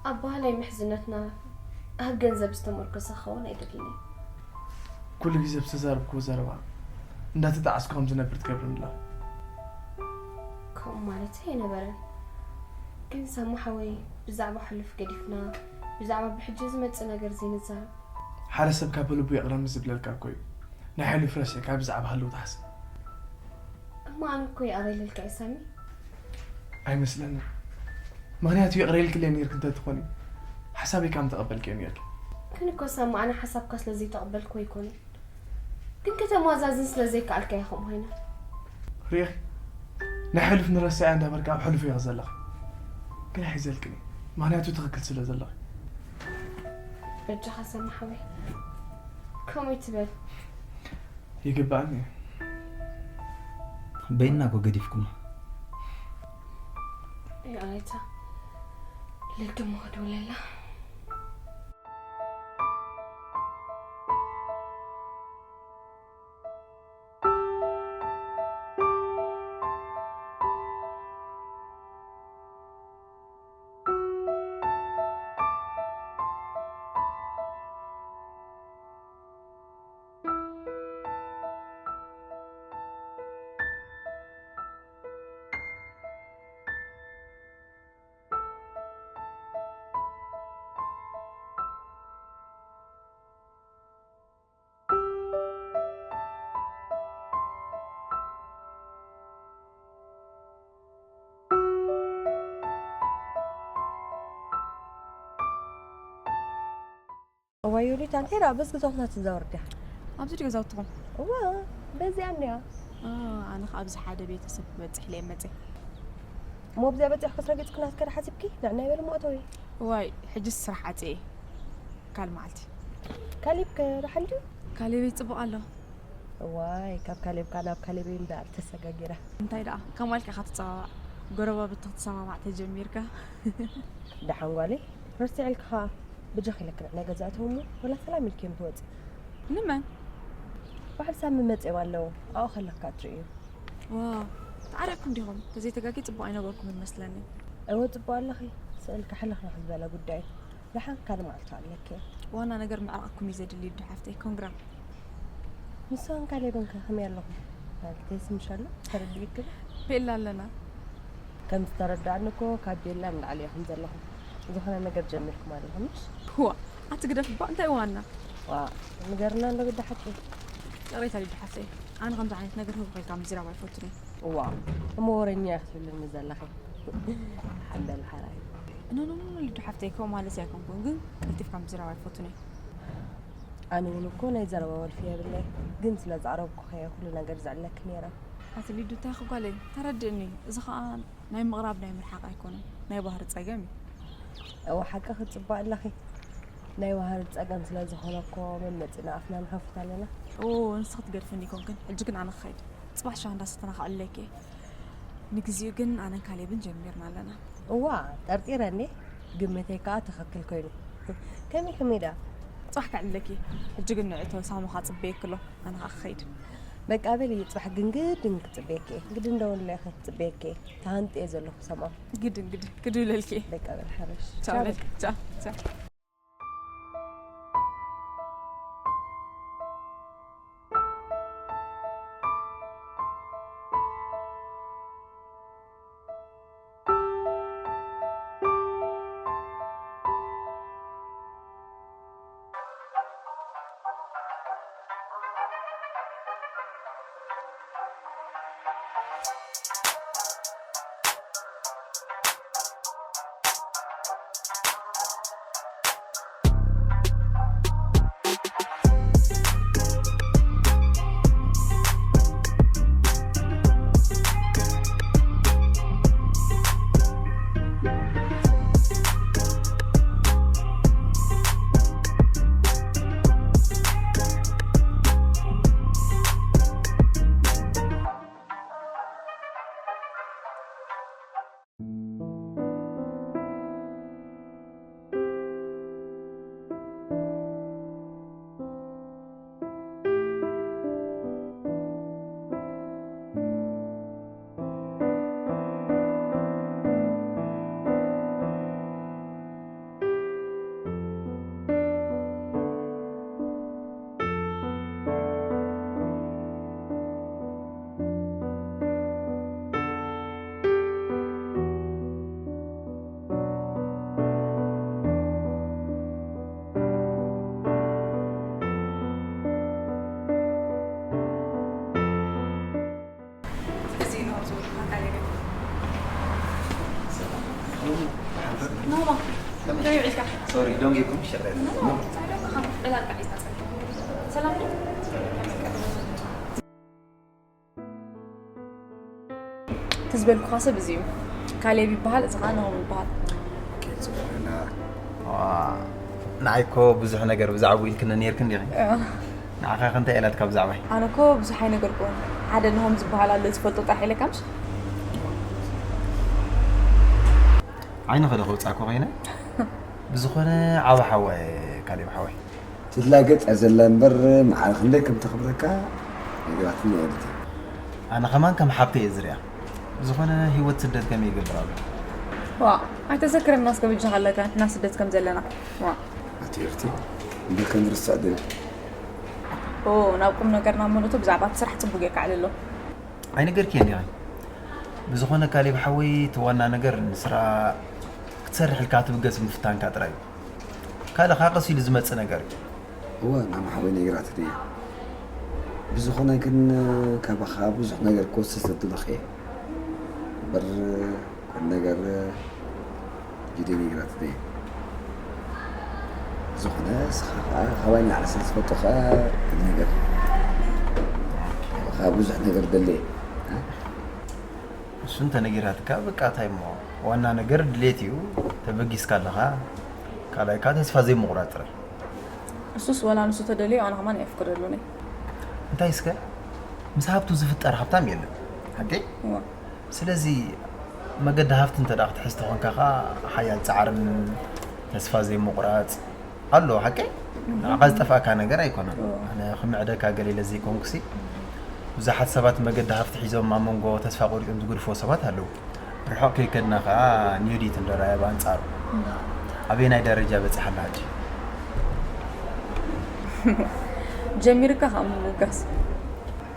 ኣብ ባህላይ ምሕዝነትና ኣብ ገንዘብ ዝተመርኮሰ ክኸውን ኣይደልን እዩ። ኩሉ ግዜ ብዝተዛረብክዎ ዘረባ እንዳተጣዓስኩ ከም ዝነብር ትገብርኒ ኣለኺ። ከምኡ ማለት ኣይነበረን ግን ሳሙ ሓወይ ብዛዕባ ሕሉፍ ገዲፍና ብዛዕባ ብሕጂ ዝመጽእ ነገር ዘይንዛረብ። ሓደ ሰብ ካብ ልቡ ይቕረ ምስ ዝብለልካ እኮ እዩ ናይ ሕሉፍ ረሲዕካ ብዛዕባ ህልው ትሓስብ። እሞ ኣነ እኮ ይቕረ ኢለልካ እየ ሳሚ። ኣይመስለንን። ምኽንያቱ ይቕረ ኢልክለይ ነይርኪ እንተትኾኒ ሓሳበይ ካብ ምተቐበልክዮ ነይርኪ። ግን እኮ ሳሚ ኣነ ሓሳብካ ስለ ዘይተቐበልኩ ኣይኮነን። ግን ከተመዛዝን ስለ ዘይከኣልካ እየ ከምኡ ኮይነ። ርኢኺ ናይ ሕሉፍ ንረስዕ እያ እንዳበልካ ኣብ ሕሉፍ ኢኺ ዘለኺ። ግን ኣይሕዘልክን እየ ምኽንያቱ ትኽክል ስለ ዘለኺ። በጃኻ ሳሚ ሓወይ ከምኡ ኣይትበል። ይግባኣኒ እዩ። በይንና እኮ ገዲፍኩማ። ይቕሬታ ልድሞ ክድውለላ። እዋይ ዮዲት፣ ኣንታይ ደኣ በዚ ገዛውትና ትዛወር ድያ? ኣብዚ ድዩ ገዛውትኹም? እወ፣ በዚኣ እንድያ። እ፣ ኣነ ኸዓ ኣብዚ ሓደ ቤተሰብ ክበጽሕ ኢለ እየ መጺአ። እሞ ኣብዚኣ በጺሕኩስ ረጊጽኪ ናትኪ ዶ ሓሲብኪ? ንዕናይ በሊ እሞ እተዊ። እዋይ፣ ሕጂስ ስራሕ ዓጽየ እየ። ካልእ መዓልቲ። ካሌብከ ደሓን ድዩ? ካሌበይ ጽቡቕ ኣሎ። እዋይ፣ ካብ ካሌብካ ናብ ካሌበይ እምበኣር ተሰጋጊረ። እንታይ ደኣ፣ ከማልካ ኢኻ ትጸባባዕ። ጎረባብቲ ክትሰማማዕ ተጀሚርካ። ደሓን ጓለይ፣ ረሲዐልኪ ኸኣ። ብጃኺ ኢለኪ ንዕናይ ገዛ እተዊ እሞ፣ ወላ ሰላም ኢልኪ እዮም ትወጺ። ንመን? በዓል ሳሚ መጺኦም ኣለዉ። ኣብኡ ከለኺ ከኣ ትርእዩ። ዋው፣ ተዓሪቕኩም ዲኹም? ተዘይተጋግየ ጽቡቕ ኣይነበርኩምን መስለኒ። እወ ጽቡቕ ኣለኺ። ስእልኪ ሕልኽልኽ ዝበለ ጉዳይ እዩ። ደሓን ካልእ መዓልቲ ኣለኪ። ዋና ነገር ምዕራቕኩም እዩ ዘድሊ ሊዱ ሓፍተይ። ኮንግራ። ንስኽን ካሌብን ከ ከመይ ኣለኹም? ማለተይስ ምሽ ኣሎ? ተረዲእክን? ቤላ ኣለና። ከም ዝተረዳእኒ እኮ ካብ ቤላ ንላዕሊ ኢኹም ዘለኹም። ዝኾነ ነገር ጀሚርኩም ኣለኹም ምሽ? ዋእ፣ ኣቲ ግደፊ እባ፣ እንታይ ዋና? ዋእ፣ ንገርና እንዶ ግዲ ሓቂ። ይቕሬታ ሊዱ ሓፍተይ፣ ኣነ ከምዚ ዓይነት ነገር ህውኽ ኢልካ ምዝራብ ኣይፈቱን እየ። ዋእ፣ እሞ ወረኛ ኢኺ ትብልኒ ዘለኺ። ሓንበል ሓራይ። ኖ ኖ ኖ ኖ፣ ሊዱ ሓፍተይ፣ ከምኡ ማለተይ ኣይኮንኩን፣ ግን ቀልጢፍካ ምዝራብ ኣይፈቱን እየ። ኣነ እውን እኮ ናይ ዘረባ ወልፊ የብለይ፣ ግን ስለ ዝቐረብኩኺ እየ ኩሉ ነገር ዝዕለኪ ነይረ። ኣቲ ሊዱ እንታይ ኢኺ ጓለይ? ተረድእኒ። እዚ ኸኣ ናይ ምቕራብ ናይ ምርሓቕ ኣይኮነን፣ ናይ ባህሪ ጸገም እዩ። እወ ሓቅኺ ጽቡቕ ኣለኺ። ናይ ባህሪ ጸገም ስለ ዝኾነ እኮ መመጺና ኣፍና ንኸፍት ኣለና። ኦ ንስኺ ትገድፍኒ ኣይኮንክን፣ ሕጂ ግን ኣነ ክኸይድ። ጽባሕ ሻሂ እንዳሰተና ከዕልለኪ እየ። ንግዚኡ ግን ኣነን ካሌብን ጀሚርና ኣለና። እዋ፣ ጠርጢረ እንዴ? ግምተይ ከዓ ትኽክል ኮይኑ። ከመይ ከመይ ደኣ? ጽባሕ ከዕልለኪ። ሕጂ ግን ንዕቶ ሳሙኻ ጽበየኪ ኣሎ። ኣነ ከዓ ክኸይድ። በቃ በሊ፣ ጽባሕ ግን ግድን ክጽበየኪ እየ። ግድን ደውለ ክትጽበየኪ እየ። ተሃንጥየ ዘለኹ ሰምዖ። ግድን ግድን ክድውለልኪ እየ። በቃ በል ሓረሽ። ቻው በል። ቻው ቻው። ትዝበልኩኻ ሰብ እዚ እዩ። ካሌብ ይበሃል፣ እዚ ኸዓ ናሆም ይበሃል። ንዓይ እኮ ብዙሕ ነገር ብዛዕባኡ ኢልክኒ ነይርክን ዲኺ? ንዓኻ ከ እንታይ ኢላትካ ብዛዕባይ? ኣነ እኮ ብዙሕ ኣይነገርኩዎን። ሓደ ናሆም ዝበሃል ኣሎ ዝፈልጦ ጥራሕ ኢለካ ምሽ? ዓይኒ ከደ ከውፃእኮ ኮይነ ብዝኾነ ዓብ ሓወ ካሌብ ሓወይ። ትላገጽ እያ ዘላ እምበር መዓረ ክንደይ ከም ተኽብረካ ነጊራትኒ እያ ልቲ። ኣነ ከማን ከም ሓብተይ እየ ዝሪኣ። ብዝኾነ ህይወት ስደት ከመይ ይገብር ኣሎ? ዋእ ኣይተዘክረና እስከ በጃኻ ኣለካ ንሕና ስደት ከም ዘለና ዋእ። ኣቲ ኤርቲ እምበር ከንርስዕ ድን። ኦ ናብ ቁምነገርና እሞ ነቶ ብዛዕባ እቲ ስራሕ ጽቡቕ ጌርካ ኣዕልሎ። ኣይነገርክየን ዲኺ? ብዝኾነ ካሌብ ሓወይ እቲ ዋና ነገር ንስራ ክትሰርሕ ኢልካ ትብገስ ምፍታንካ ጥራይ እዩ። ካልእ ከኣ ቀስ ኢሉ ዝመጽእ ነገር እዩ። እወ ናም ሓወይ ነጊራትኒ እያ። ብዝኾነ ግን ካባኻ ብዙሕ ነገር ክወስድ ዝደለኹ እየ። እምበር ኩሉ ነገር ጅዴ ነጊራትኒ እያ። ዝኾነ ንስኻ ከዓ ካባይ ንላዕሊ ስለ ዝፈልጦ ከዓ እቲ ነገር ካባኻ ብዙሕ ነገር ደለ እየ። እሱ እንተነጊራትካ በቃ እንታይ እሞ ዋና ነገር ድሌት እዩ። ተበጊስካ ኣለኻ። ካልኣይ ከዓ ተስፋ ዘይምቑራፅ ጥራይ። እሱስ ወላ ንሱ ተደልዮ ኣነ ከማን ኣይፍቅደሉን እየ። እንታይ እስከ ምስ ሃብቱ ዝፍጠር ሃብታም የለን። ሓቂ? እዋ። ስለዚ መገዲ ሃፍቲ እንተ ደኣ ክትሕዝ ተኾንካ ኸኣ ሓያል ጻዕርን ተስፋ ዘይምቑራጽ ኣሎ። ሓቀይ? ንዓኻ ዝጠፍኣካ ነገር ኣይኮነን። ኣነ ክምዕደካ ገለ ኢለ ዘይኮንኩሲ፣ ብዙሓት ሰባት መገዲ ሃፍቲ ሒዞም ኣብ መንጎ ተስፋ ቆሪጾም ዝገድፍዎ ሰባት ኣለዉ። ርሑቕ ከይከድና ኸኣ ኒውዲት ንረኣያ ብኣንጻሩ። ኣበየናይ ደረጃ በጺሓ ኣላ ሕጂ? ጀሚርካ ኸኣ ምምጓስ።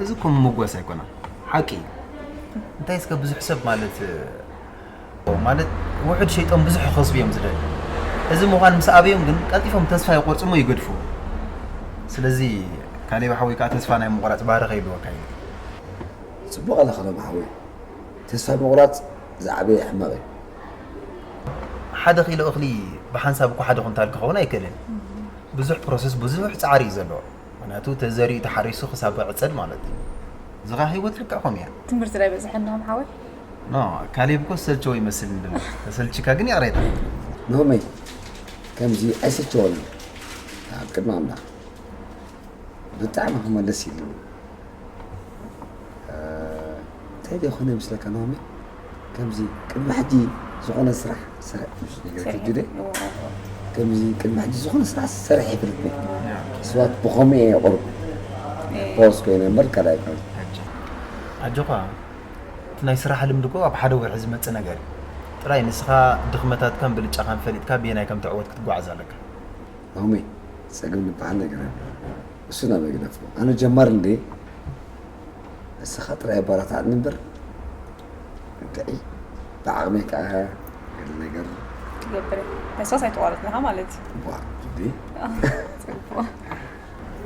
እዚ እኮ ምምጓስ ኣይኮነን። ሓቂ እዩ። እንታይ እስከ ብዙሕ ሰብ ማለት ማለት ውሑድ ሸይጦም ብዙሕ ክኸስቡ እዮም ዝደልዩ። እዚ ምዃን ምስ ኣበዮም ግን ቀልጢፎም ተስፋ ይቆርጹ እሞ ይገድፉ። ስለዚ ካሌብ ሓወይ ከኣ ተስፋ ናይ ምቑራጽ ባህሪ ከይህልወካ እዩ። ጽቡቕ ኣለኻ ሎም ሓወይ። ተስፋ ምቑራጽ ዝዓበየ ሕማቕ እዩ። ሓደ ኪሎ እኽሊ ብሓንሳብ እኮ ሓደ ኩንታል ክኸውን ኣይክእልን። ብዙሕ ፕሮሰስ ብዙሕ ጻዕሪ እዩ ዘለዎ። ምኽንያቱ ተዘሪኡ ተሓሪሱ ክሳብ ክዕጸድ ማለት እዩ። እዚ ኸኣ ህይወት ልክዕኹም እያ። ትምህርቲ ዶ ኣይበዝሐናኹም ሓወይ? ኖ፣ ካሌብ እኮ ዝሰልቸዎ ይመስል እንድሎ። ተሰልችካ ግን ይቕሬታ። ኖመይ፣ ከምዚ ኣይሰልቸወን እዩ። ኣብ ቅድሚ ኣምላኽ ብጣዕሚ ክመለስ ኢሉ። እንታይ ደኾነ ይመስለካ ኖመይ? ከምዚ ቅድሚ ሕጂ ዝኾነ ስራሕ ሰሪሕ ምስ ነገር ሰሪሕ። ሕጂ ደ ከምዚ ቅድሚ ሕጂ ዝኾነ ስራሕ ሰሪሕ ይፈልጥ ነይ። ስባት ብኸምኡ እየ የቕርብ። ፖስ ኮይነ እምበር ካልእ ኣይኮነ። ኣጆኻ፣ እቲ ናይ ስራሕ ልምዲ እኮ ኣብ ሓደ ወርሒ ዝመጽእ ነገር እዩ። ጥራይ ንስኻ ድኽመታትካን ብልጫኻን ፈሊጥካ ብየናይ ከም ትዕወት ክትጓዓዝ ኣለካ። ሎሚ ጸገም ዝበሃል ነገር ኣሎ። እሱ ናበይ ግደፎ። ኣነ ጀማሪ እንዴ ንስኻ ጥራይ ኣባራታዕኒ እምበር እንታይ ብዓቕመይ ከዓ ገለ ነገር ትገብር ተስፋስ ኣይተቋረጽናኻ ማለት እዩ። ቧ እንዴ ጽቡቕ።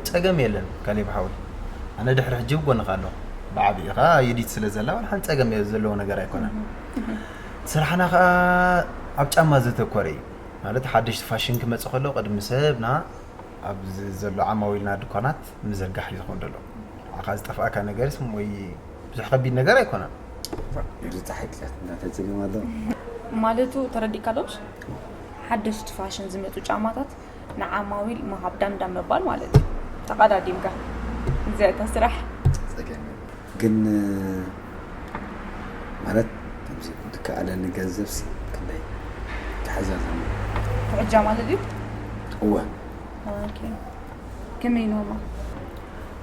ጸገም የለን ካሌብ ሓወይ። ኣነ ድሕሪ ሕጂ ብጎንኻ ኣለኹ። ብዓብይኻ ዩዲት ስለ ዘላ ዋላ ሓንቲ ጸገም ዘለዎ ነገር ኣይኮነን። ስራሕና ከዓ ኣብ ጫማ ዘተኮረ እዩ። ማለት ሓደሽቲ ፋሽን ክመጽእ ከሎ ቅድሚ ሰብና ኣብዚ ዘሎ ዓማዊልና ድኳናት ምዝርጋሕ እዩ ዝኸውን ዘሎ። ንዓኻ ዝጠፍኣካ ነገርስ ወይ ብዙሕ ከቢድ ነገር ኣይኮነን። ይርታ ሓይቅያት እናተጸገም ኣሎ። ማለቱ ተረዲእካ ዶምሽ ሓደሽቲ ፋሽን ዝመፁ ጫማታት ንዓማዊል ምሃብ ዳንዳን ምባል ማለት እዩ። ተቐዳዲምካ እዚኣ እታ ስራሕ። ጸገም ግን ማለት ከምዚ ዝከኣለኒ ገንዘብ ሲ ክንደይ ተሓዛዘሙ ትሕጃ ማለት እዩ። እወ ኦኬ። ከመይ ነውማ?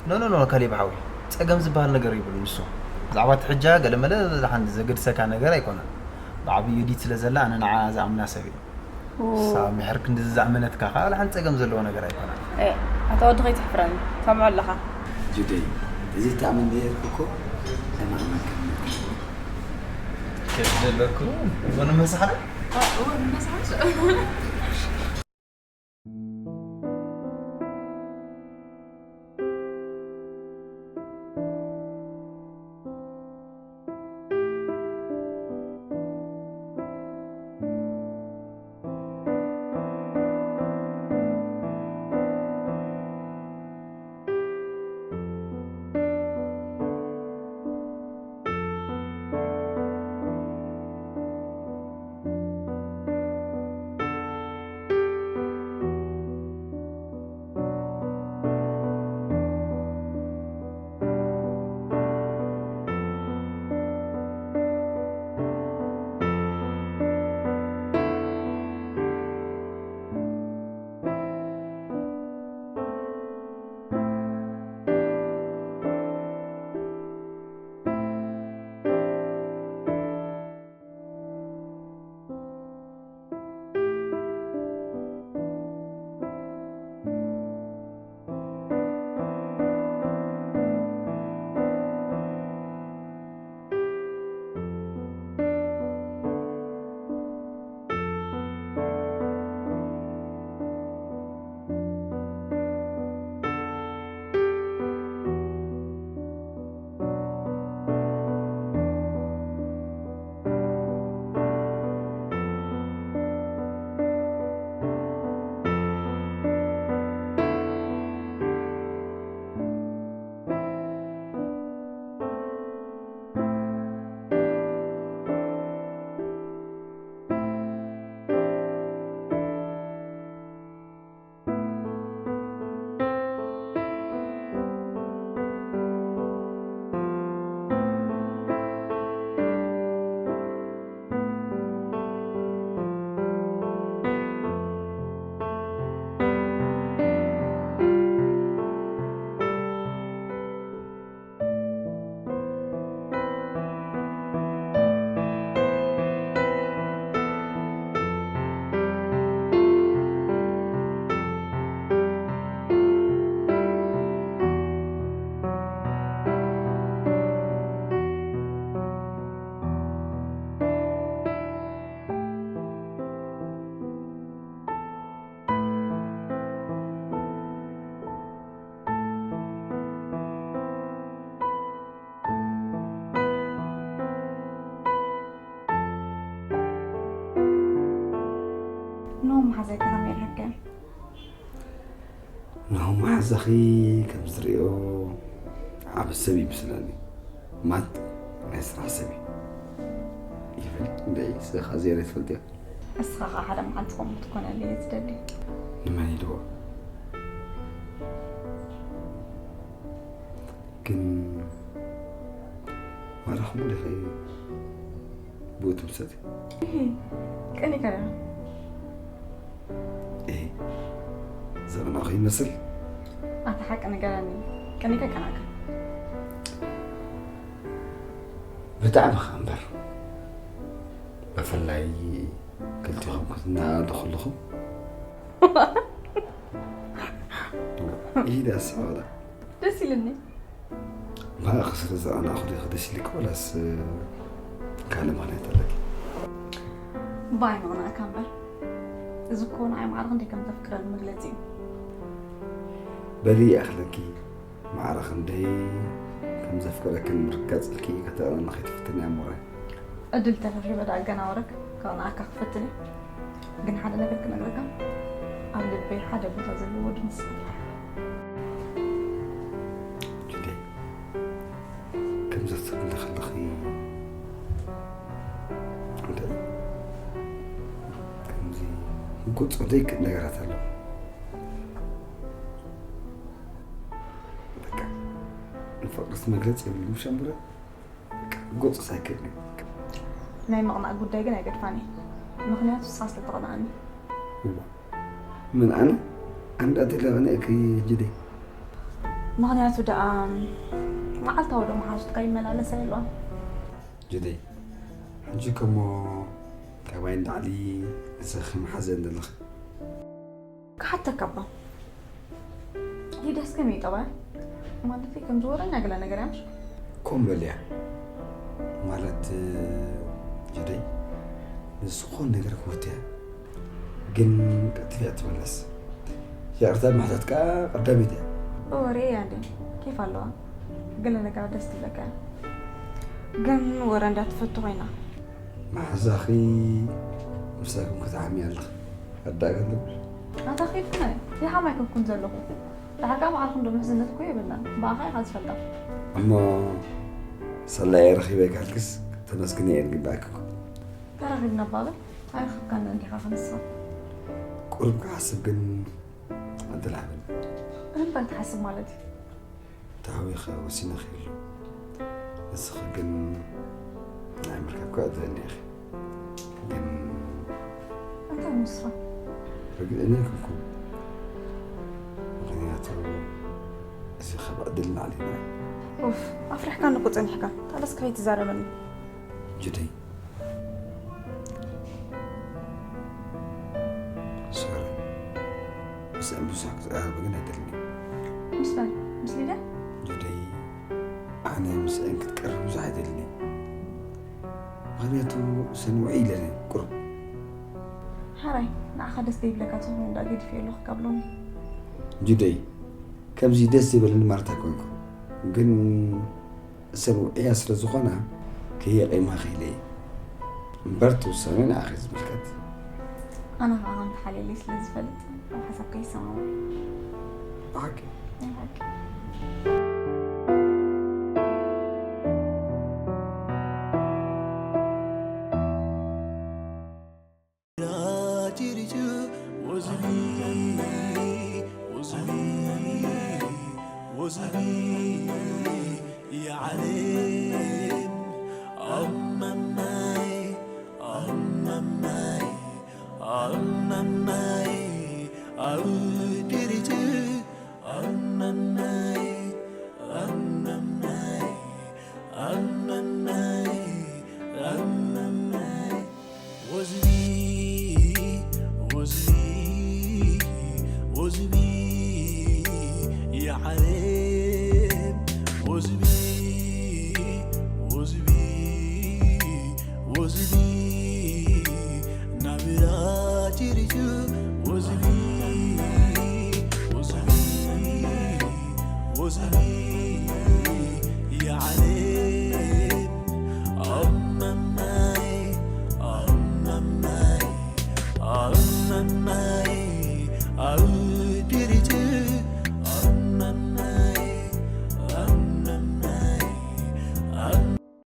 ኖ ኖ ኖ ካሌብ ሓዊ ጸገም ዝበሃል ነገር ይብሉ ንሱ ብዛዕባ ትሕጃ ገለመለ ሓንቲ ዘገድሰካ ነገር ኣይኮነን። ብዓብዩ ዲት ስለ ዘላ ኣነ ንዓ ዝኣምና ሰብ እዩ። ሳ ምሕር ክንዲ ዝኣመነትካ ከዓ ሓንቲ ጸገም ዘለዎ ነገር ኣይኮነን። ኣታ ወዲ ከይትሕፍረኒ ሰምዖ ኣለኻ። ጅደይ እዚ ተኣምን ነይርኩ እኮ ኣይማእመንክን ከደለኩ ወንመሳሓ ኖም ሓዘይ ከመይ ረከ ናሁ መሓዛኺ ከም ዝሪኦ ዓብ ሰብ ይመስለኒ። ማት ናይ ስራሕ ሰብ እዩ። ይፈልጥ እንደ ስኻ ዜረ ትፈልጥ እያ። እስኻ ኸዓ ሓደ መዓልቲ ከምኡ ክትኮነለይ እየ ዝደሊ። ንመን ኢልዎ ግን ማራኹ ሙሉኸ ብኡ ትምሰጥ። እሂ፣ ቀኒካ ዲኻ? እ ዘቕናኹ ይመስል። ኣታ ሓቂ ንገረኒ፣ ቀኒካ ቀናካ? ብጣዕሚ ኸ እምበር፣ ብፍላይ ክልቲኹም ክትነኣዱ ከለኹም ኢዳ ሰባዳ ደስ ኢልኒ። ማእኸ ስለ ዘቐናኹ ዲኺ ደስ ኢልኪ ወላስ ካልእ ምኽንያት ኣለኪ? ባይ ምቕናእካ እምበር፣ እዚ እኮ ንዓይ ማዕረ ክንደይ ከም ተፍቅረኒ መግለጺ እዩ። በሊ ይኣኽለኪ፣ ማዕረ ክንደይ ከም ዘፍቅረክን ምርጋጽ ኢልኪ ከተቕንዕኒ ከይትፍትኒ እያ እሞ። ዕድል ተረኺበ ደኣ ገና ወረክ ከቕንኣካ ክፈትን እየ። ግን ሓደ ነገር ክነግረካ፣ ኣብ ልበይ ሓደ ቦታ ዘለዎ ወዲ ንስኻ ኢኻ። ጅደይ፣ ከምዚ ክትብሊ ከለኺ እንታይ ከምዚ ህጎ ጾደይ ነገራት ኣሎ። በቃ ንፍቕርስ መግለጺ የብሉን ሸምብረ። በቃ ህጎ ጾስ ኣይክእልን። ናይ ምቕናእ ጉዳይ ግን ኣይገድፋን እየ። ምኽንያቱ ንስኻ ስለ ተቐናኣኒ። እዋ፣ ምን ኣነ ኣንዳ ተለቐነ እኪ ጅደይ። ምኽንያቱ ደኣ መዓልታዊ ዶ መሓዙትካ ይመላለስ ኣይለዋን። ጅደይ፣ ሕጂ ከሞ ካባይ ንላዕሊ ንስኺ መሓዘ ዘለኺ። ክሓተካ እባ። ሊድያስ ከመይ እዩ ጠባያ? ማለተይ ከምዚ ወረኛ ገለ ነገር እያ ምሽ? ኮም በልያ። ማለት ጅደይ፣ ንዝኾን ነገር ክወትያ ግን ቀልጢፋ እያ ትምለስ። ይቕርታ ምሕታት ከኣ ቀዳሚት እያ። ወረ እያ እንዴ? ኬፍ ኣለዋ። ገለ ነገራ ደስ ትብለካ እያ። ግን ወረ እንዳትፈቱ ኮይና። መሓዛኺ ምሳኩም ክትሓሚ ኣለኺ። ኣዳእካ ትብል። ኣታ ኺድና ይሓም ኣይኮንኩን ዘለኹ። ደሓር ከኣ ባዕልኹም ዶ ምሕዝነት እኮ የብልናን። ብኣኻ ኢኻ ዝፈልጣ። እሞ ሰላየ ረኺበ ካልክስ ተመስግነ እየ ዝግባእኪ እኮ። ተራኺብና እባ በል። ኣይረኸብካን እንዲኻ ክንስኻ። ቁሩብ ክሓስብ ግን ዕድል ሃበኒ። እንታይ ትሓስብ ማለት እዩ? ተሃዊኸ ወሲነ ክህሉ። ንስኺ ግን ናይ ምርካብ ክዕድለኒ ኢኺ። ግን እንታይ ምስኻ? ርግእን ኣይኮንኩን። ምኽንያቱ እዚ ካብ ዕድል ንላዕሊ ናይ ኡፍ፣ ኣፍሪሕካኒ እኮ ጸኒሕካ። ታለስ ከይትዛረበኒ። ጅደይ። ሶሪ። ምስአን ብዙሕ ክትቀራረብ ግን ኣይደልን። ምስ መን? ምስ ሊድያ? ጅደይ፣ ኣነ ምስአን ክትቀርብ ብዙሕ ኣይደልን። ምኽንያቱ ሰን ውዒ ኢለን ቁሩብ። ሓራይ፣ ንዓኻ ደስ ዘይብለካ ዝኾነ እንዳ ገዲፈ ኣለኹ ካብ ሎሚ። ጅደይ፣ ከምዚ ደስ ዘይበለኒ ማለት ኣይኮንኩ። ግን እሰን ውዕያ ስለ ዝኾና ከየቐይማ ክኢለ እየ። እምበር እቲ ውሳነ ንዓኺ ዝምልከት። ኣነ ከዓ ከምቲ ሓልየለይ ስለ ዝፈልጥ ኣብ ሓሳብካ ይሰማማዕ። ብሓቂ ናይ ብሓቂ። ዳጅሪቱ ወዝቢ ወዝቢ ወዝቢ የዓለም ኣመማይ ኣመማይ ኣመማይ ኣብ ድሪቱ ኣመማይ ኣመማይ ኣመማይ ኣመማይ ወዝቢ ወዝቢ ወዝቢ የዓለም ወዝቢ ወዝቢ ወዝቢ ናብራ ጅሪቱ ወዝቢ ወዝቢ ወዝቢ የዓለም ኣመማይ ኣመማይ ኣመማይ